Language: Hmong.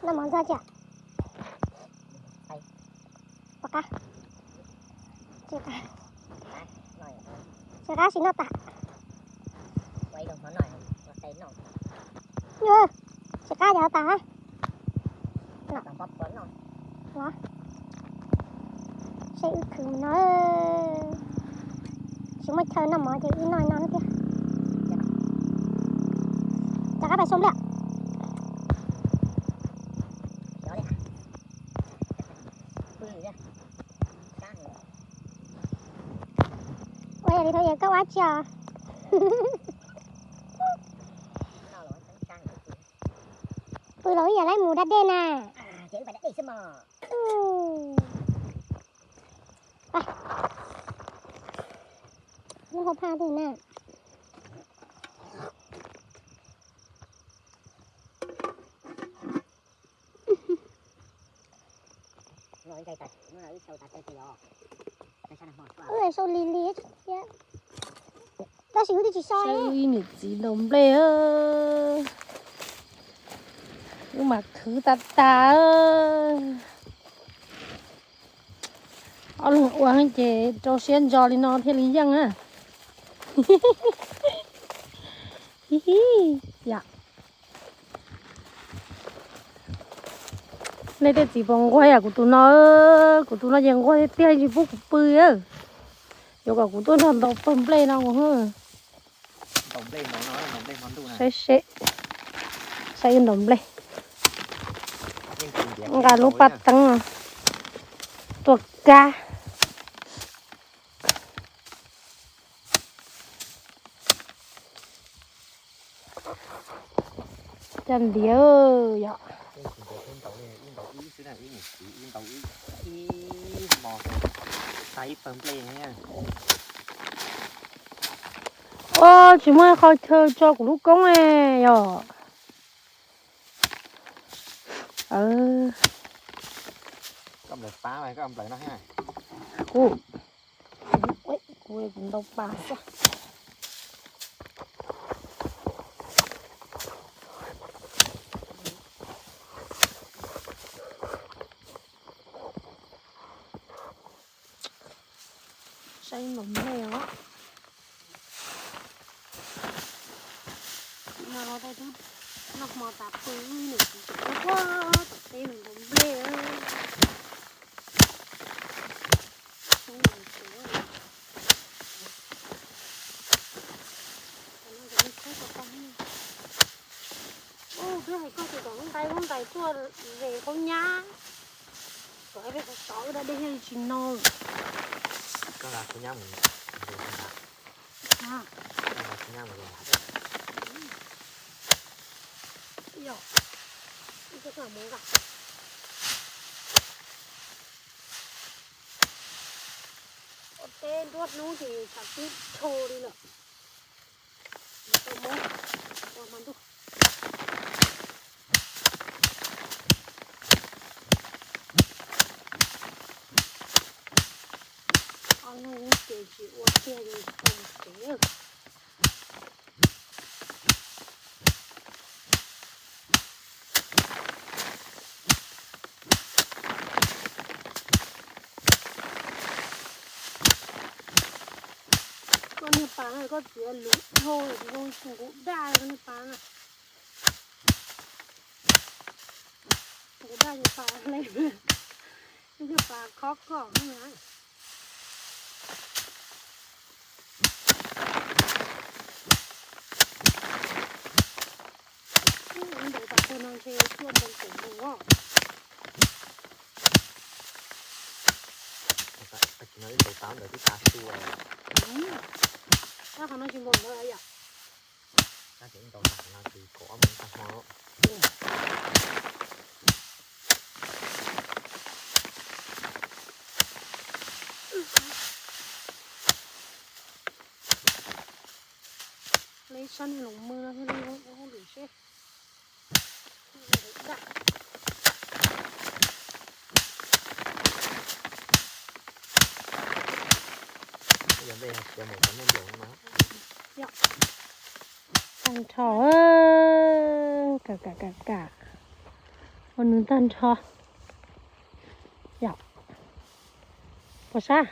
Noj mov ntxog tsis? Pom qab. Tsis qab, tsis qab sim noj tas. Tsis qab ces tas. Los, seb wb khwv no, tsis muaj chaw noj mov ces wb noj no thiab. Rov qab pais xyoo pliaj. Ua li thov es koj ua tsi os? Pw los ib yam laib mus da dej na. Lub hauv phaj twg na. Wb sau li li thiab, tab sis wb twb tsis so. Saib wb niam txiv ntaus nplej, wb mas khwv tas tas. Ob leeg ua ces rau siab ntso li no thiaj li yeej na. Hi hi, yam. Nej tej txiv puas nquag yam kuv tus no? Kuv tus no ces nquag tiag tiag tsis pub kuv pw. Yuav kom kuv tuaj nrog ntaus pawg nplej no. Saib seb, saib wb ntaus nplej. Nqa lub paj teeb no tuaj kab. Cov ntiav yom. Ua tsis muaj qhov chaw tso kuv lub koob yom. Kuv, kuv ntau pas xwb. Saib ntaus nplej os. Txiv no los tej tub noj hmo tas pw, niam txiv tseem tuaj tom teb mus ntaus nplej. Ub, twb hais koj tias kom lub nqaij lub nqaij tuaj ze qhob nyab, kom peb qhov tod wb da dej thiaj li tsis no. Ua teb nruab hnub ces tshav kub dhau li lawm. Tau muab ua hmo ntuj. Ob hnub ces tsis ua tiag li tau mus tsev. Koj niag pas no koj txiav lwm dhau, tsis zoo nqus daj koj niag pas na. Nqus daj niag pas le, niag pas khob koj na. Ntawd tam pug no ntshe tuaj ntoo kaum mus os. Tab qhov no tsis npaum ntawd yom. Li sab niag los mw no thiaj li ua hauj lwm seb. Tag nrho, kam kam kam kam. Ua nws tag nrho. Yom. Puas sab?